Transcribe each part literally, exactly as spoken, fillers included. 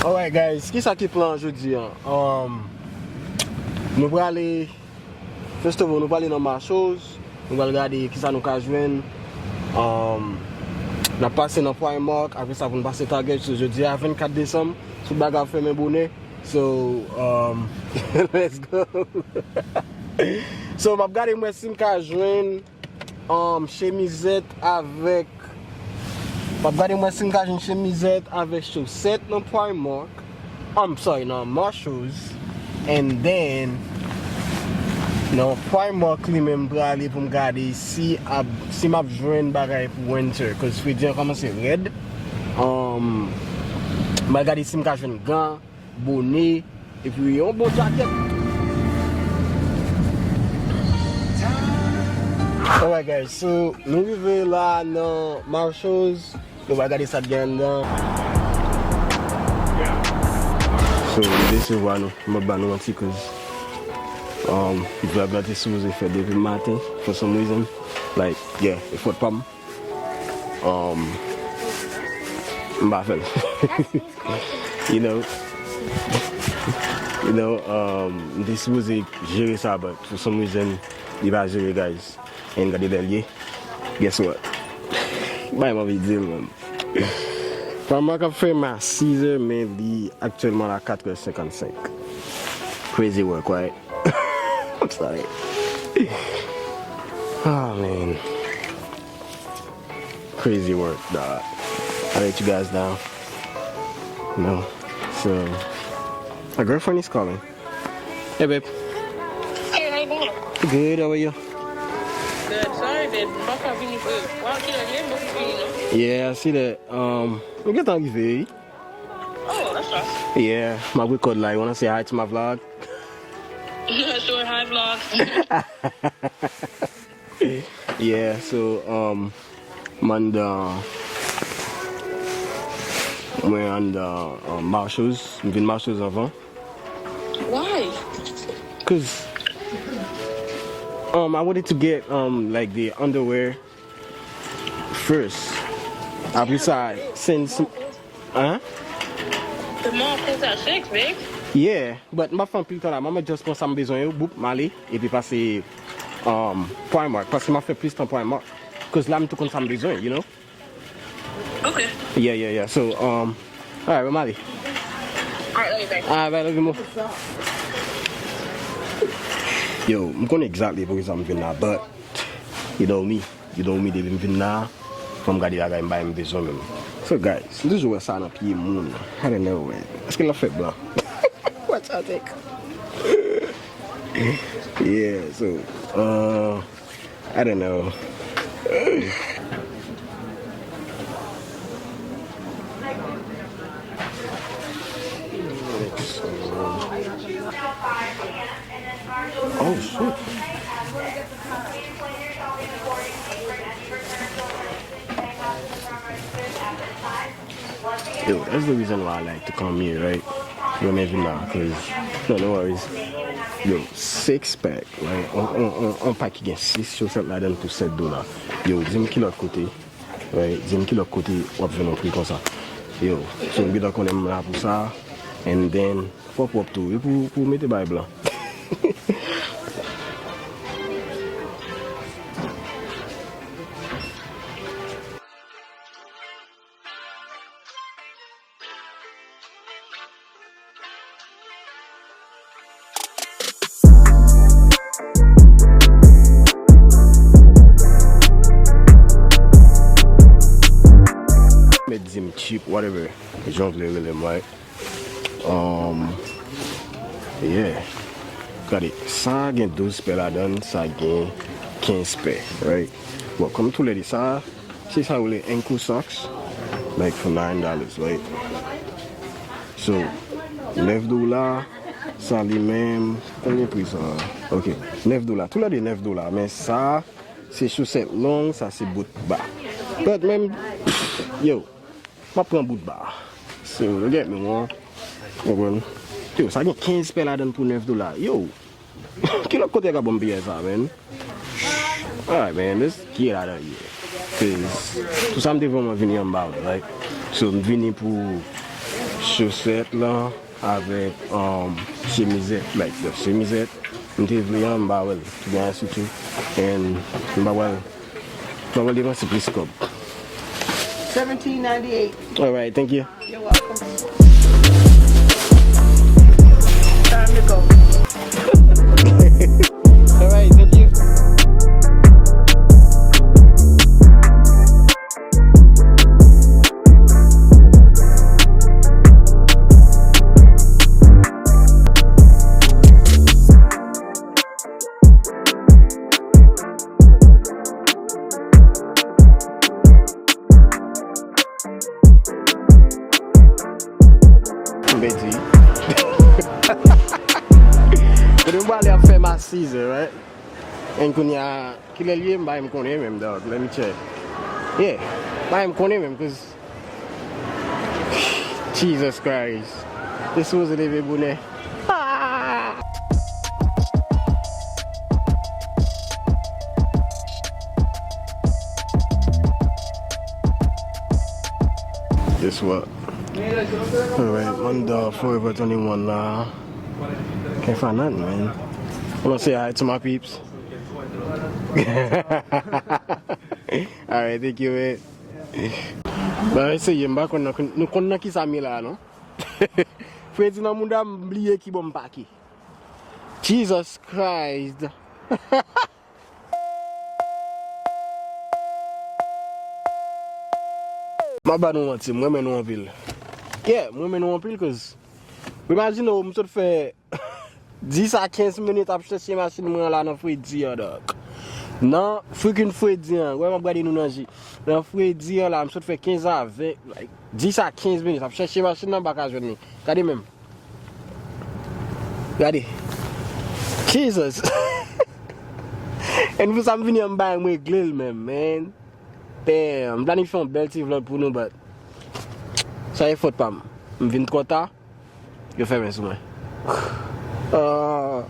Alright guys, kisa ki plan jodi a? Um, nou prale, first of all, nou prale nan Marshalls, nou pral gade kisa nou ka jwenn. Um, n ap pase nan Primark, apre sa pou n pase Target, so jodi a vennkat desanm, tout bagay ap fèmen bonè. So, um, let's go. So, m ap gade mwen si m ka jwenn um, chemizèt avèk. M ap gade mwen si m ka jwenn chemizèt avèk chosèt nan Primark. I'm sorry, nan Marshalls. And then, nan Primark li menm prale pou m gade si ap, si m ap jwenn bagay pou winter. Cause fredi an kòmanse rèd. Um, m al gade si m ka jwenn gan, bonè, epi yon bon jakèt. Alright guys, so nou rive la nan Marshalls. Nou va gade sa k gen anndan. So, m desevwa nou. M ap ba nou manti, cause, um, vlog la te sipoze fèt depi maten, for some reason. Like, yeah, e fòt pa m. Um, m pa fè l. You know, you know, um, m te sipoze jere sa, but for some reason, li pa jere, guys. And gade lè l ye. Guess what? Bay m anvi di l, man. Primark ap fèmen a sis è, men li aktyèlman la kat è senkannsenk. Crazy work, right? I'm sorry. Oh, man. Crazy work, dog. I let you guys down. No. So, my girlfriend is calling. Hey, babe. Hey, how you doing? Good, how are you? Good. Sorry, babe. M pa ka vini pou, wè, ki lè m pou vini, non? Yeah, I see that. Um, m gentan rive, wi. Oh, that's fast. Yeah, m ap record la. You wanna say hi to my vlog? Sure, hi, vlog. Yeah, so, um, m anndan, mwen anndan, um, Marshalls, m vin Marshalls anvan. Why? Cause, um, I wanted to get, um, like, the underwear first. Apre sa, since, hein? The mall close at six, babe. Yeah, but m ap fè anpil tan la. Mwen just pran sa m bezwen yo, boop, m ale, epi pase, um, Primark, paske m ap fè plis tan Primark. Cause la m tou konn sa m bezwen, you know? Okay. Yeah, yeah, yeah. So, um, alright, m ale. Alright, love you, babe. Alright, love you more. Yo, m konnen exactly poukisa m vin la, but you know me, you know me, depi m vin la, fò m gade bagay m bay m bezwen menm. So, guys, m toujou wè sa nan pye moun. I don't know, man. Èske l ap fè blan? What y'all think? Yeah, so, uh, I don't know. Oh, shit. Yo, that's the reason why I like to come here, right? Renmen vin la, cause, no, no worries. Yo, six pack, right? On, on, on, on pack ki gen sis chosèt ladan l pou sèt dola. Yo, di m ki lòt kote, right? Di m ki lòt kote w ap jwenn yon pri konsa. Yo, so m gentan konnen m la pou sa, and then, fò pwòp tou, wi, pou, pou mete bay blan. Mèt di m cheap, whatever. Jan w vle rele m, right? Um, yeah. Gade, sa gen douz pè ladan l, sa gen kenz pè, right? Bon, kòm toulède sa, se sa yo rele ankle socks, like, for nine dollars, right? So, nèf dola, sa li menm, konbyen pri sa? Ok, nèf dola, toulède nèf dola, men sa, se chosèt long, sa se bout ba. But menm, yo, m ap pran bout ba. So, look at me, man. Konprann? Yo, sa gen kenz pè ladan l pou nèf dola. Yo, ki lòt kote ka ban m piyè sa, man? Alright, man, let's get out of here. Cause tout sa m te vle mwen vini anba, right? So, m vini pou Chosèt lan avèk um, chemizèt, like the chemizèt. M te vle an, m pa wè l. Ki gen sitou. And m pa wè l. M pa wè l depanse plis kòb. Seventeen ninety-eight. Alright, thank you. You're welcome. Time to go. Alright, thank you. M pèdi. Kote m prale ap fè m a six heures, right? And kounye a, kilè l ye, m pa menm konnen menm, dog. Let me check. Yeah, m pa menm konnen menm, cause Jesus Christ. Te sipoze leve bonè. Ah! Guess what? Alright, m anndan Forever twenty-one la. Can't find nothing, man. Wanna say hi to my peeps? Alright, thank you, man. Ba eseye, m pa konn nan, nou konn nan kisa m ye la, non? Fredi nan mouda m, bliye kibò m pake. Jesus Christ. M ap ba nou manti, m renmen nou anpil. Yeah, m renmen nou anpil, cause imajine w, m sot fè dis a kenz minit ap chèche machin mwen an la nan fredi an, dog. Nan freaking fredi an, wè m ap gade nou nan je. Nan fredi an la, m sot fè kenz a ven, like, dis a kenz minit ap chèche machin nan, m pa ka jwenn li. Gade menm. Gade. Jesus. And pou sa m vini an, m bay mwen regle l menm, man. Damn, m planifye yon bèl ti vlog pou nou, but sa e fòt pa m. M vin twò ta. Yo fèmen sou mwen. Ah.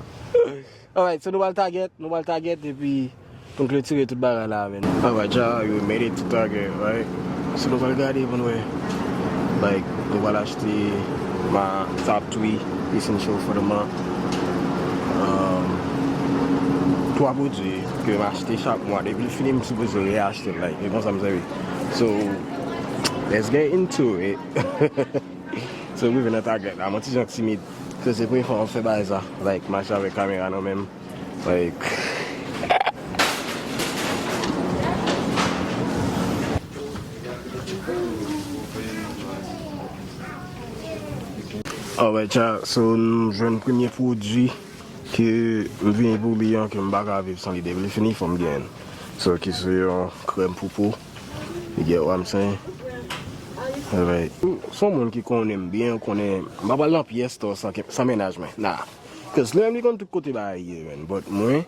Alright, so nou pral Target, nou pral Target epi pou n klotire tout bagay la, man. Alright, y'all, we made it to Target, right? So nou pral gade pou n wè. Like, nou pral achte my top three essential for the month. Um, twa pwodui ke m achte chak mwa. Depi l fini, m sipoze reyachte l, like, e konsa m sèvi. So, let's get into it. So, rive nan Target la, mwen ti jan timid. So, se premye fwa m ap fè bagay sa. Like, mache avèk kamera nan men m. Like, alright, chat. So, m jwenn premye pwodui ke m vini pou li an, ke m pa ka viv san li. Depi li fini, fò m genyen l. So, ki se yon krèm pou po. You get what I'm saying? Alright. Se yon moun ki konnen m byen, konnen m pa pral nan pyès store san ke, san mennaj mwen. Nah. Cause li menm li konn tout kote bagay ye, man. But mwen,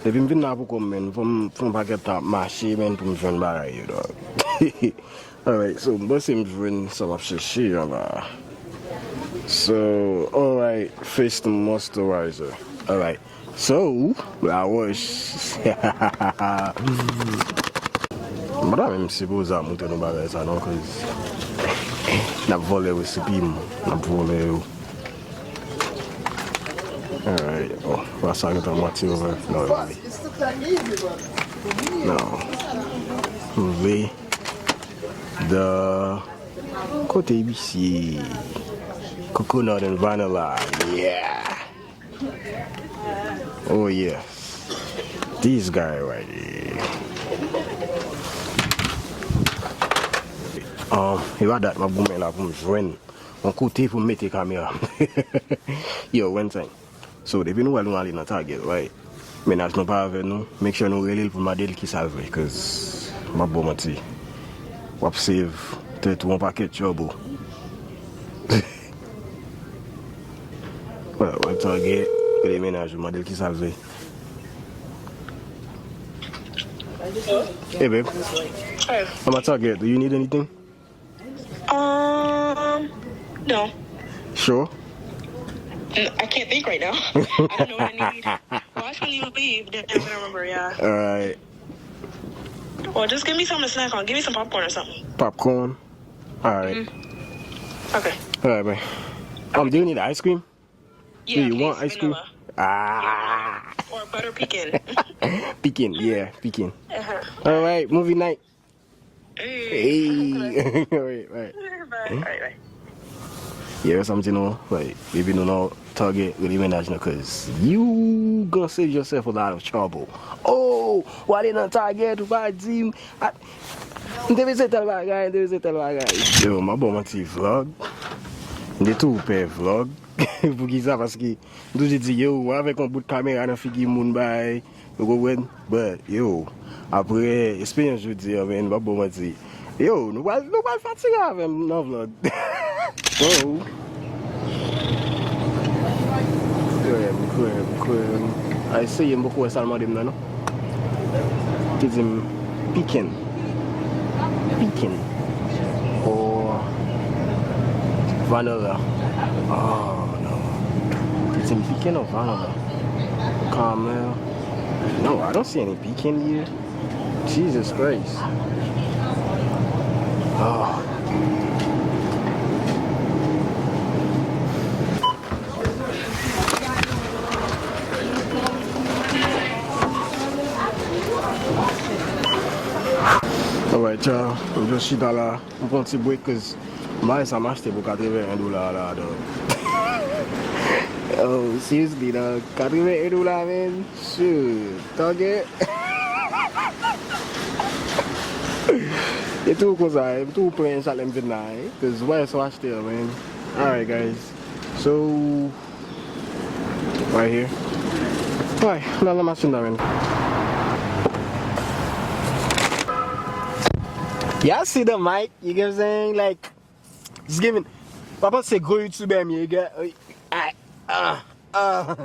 depi m vin la pou kò m, man, fò m fè yon pakèt tan ap mache, man, pou m jwenn bagay yo, dog. Alright, so, m panse m jwenn sa m ap chèche an la. So, alright, face moisturizer. Alright. So, la wòch. M pa ta menm sipoze ap montre nou bagay sa non, cause n ap vòlè resipi m, n ap vòlè yo. Alright, oh, pa sa gentan mwatye ouvè. Non, non. Non. M vle the, kote misye? Coconut and vanilla. Yeah. Oh yes. This guy right here. Um, e pa dat m ap goumen la pou m jwenn yon kote pou m mete kamera m. Yo, one thing. So, depi nou wè nou ale nan Target, right? Mennaj nou pa avè nou, make sure nou rele l pou mande l kisa l vle, cause m ap ba w manti. W ap save tèt ou yon pakèt trouble. Well, w ap Target, rele mennaj ou, mande l kisa l vle. Hey, babe. Hey. I'm at Target. Do you need anything? Um, no. Sure? N- I can't think right now. I don't know what I need. Well, I actually need to leave. Then I'm gonna remember, yeah. Alright. Well, just give me something to snack on. Give me some popcorn or something. Popcorn? Alright. Mm. Okay. All right, man. Um, do you need ice cream? Yeah, Do you please, want ice cream? Vanilla. Ah, Or butter pecan. Pecan. Yeah, pecan. Uh-huh. All right, movie night. Hey. Hey. All right, all right. Bye. Bye. Bye. Yeah, sa m di nou, like, depi nou nan Target, rele mennaj nou, cause you gonna save yourself a lot of trouble. Oh, w ale nan Target, ou pa di m, ah, m te bezwen tèl bagay, m te bezwen tèl bagay. Yo, m ap ba w manti, vlog. M te tou pè vlog. Poukisa? Paske m toujou di, yo, avèk yon bout kamera nan figi moun bay, ou konprann? But, yo, apre eksperyans jodi a, man, m ap ba w manti. Yo, nou pral, nou pral fatige avè m nan vlog. Oh. Krèm, krèm, krèm. A eseye, m poko wè sa l mande m nan, non. Te di m, pecan. Pecan. Or vanilla. Oh, no. Te di m pecan or vanilla. Caramel. No, I don't see any pecan here. Jesus Christ. Oh. Alright, y'all. M just chita la. M pran ti break, cause m pa wè sa m achte pou katreven en dola la, dog. Oh, seriously, dog. Katreven en dola, man. Shoot. Target. E tou konsa, e tou pran sa lè m vin la, eh. Cause m pa wè sa m achte, man. Alright, guys. So, right here. Alright, nan la machin nan, man. Y'all see the mic? You get what I'm saying? Like, it's giving. Pa panse gwo youtubè m ye, you get, ah, ah, ah.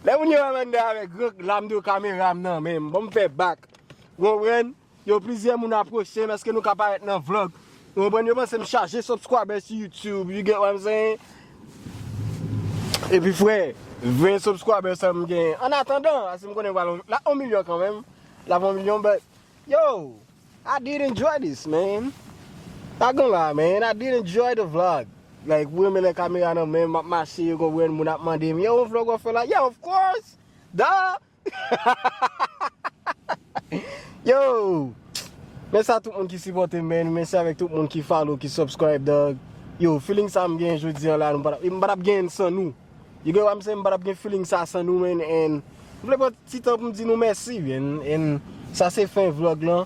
Lè moun yo wè m anndan avèk gwo lam de kamera m nan, men bon, m fè bak. Ou konprann? Yo, plizyè moun apwoche m, èske nou ka parèt nan vlog? Ou konprann? Yo panse m chaje subscriber sou YouTube, you get what I'm saying? Epi frè, ven subscriber sa m gen. An atandan, paske m konnen m pral la yon milyon kanmenm. La yon milyon, but yo, I did enjoy this, man. Pa gen la, man. I did enjoy the vlog. Like, ou renmen lè kamera nan men m, m ap mache, ou konprann, moun ap mande m, yo, yon vlog w ap fè la? Yeah, of course. Duh! Yo! Mèsi a tout moun ki sipòte m, man. Mèsi avèk tout moun ki follow, ki subscribe, dog. Yo, feeling sa m gen jodi an la, nou pa t ap, m pa t ap genyen l san nou. You get what I'm saying? M pa t ap gen feeling sa san nou, man. And m vle pran ti tan pou m di nou mèsi, man. And sa se fen vlog lan.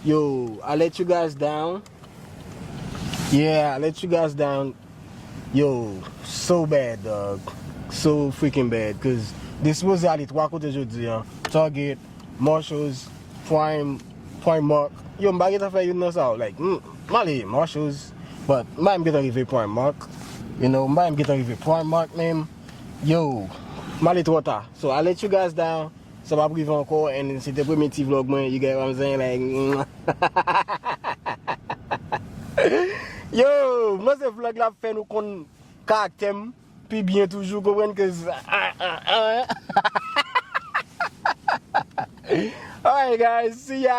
Yo, I let you guys down. Yeah, I let you guys down. Yo, so bad, dog. So freaking bad. Cause m te sipoze ale twa kote jodi an. Target, Marshalls, Prime, Primark. Yo, m pa gentan fè youn nan sa yo. Like, m, m ale Marshalls, but m pa menm gentan rive Primark. You know, m pa menm gentan rive Primark, man. Yo, m ale twò ta. So, I let you guys down. Sa p ap rive ankò, and se te premye ti vlog mwen, you get what I'm saying? Like, yo, m panse vlog la ap fè nou konn karaktè m pi byen toujou, konprann ke, ah, ah, ah. Alright, guys, see ya.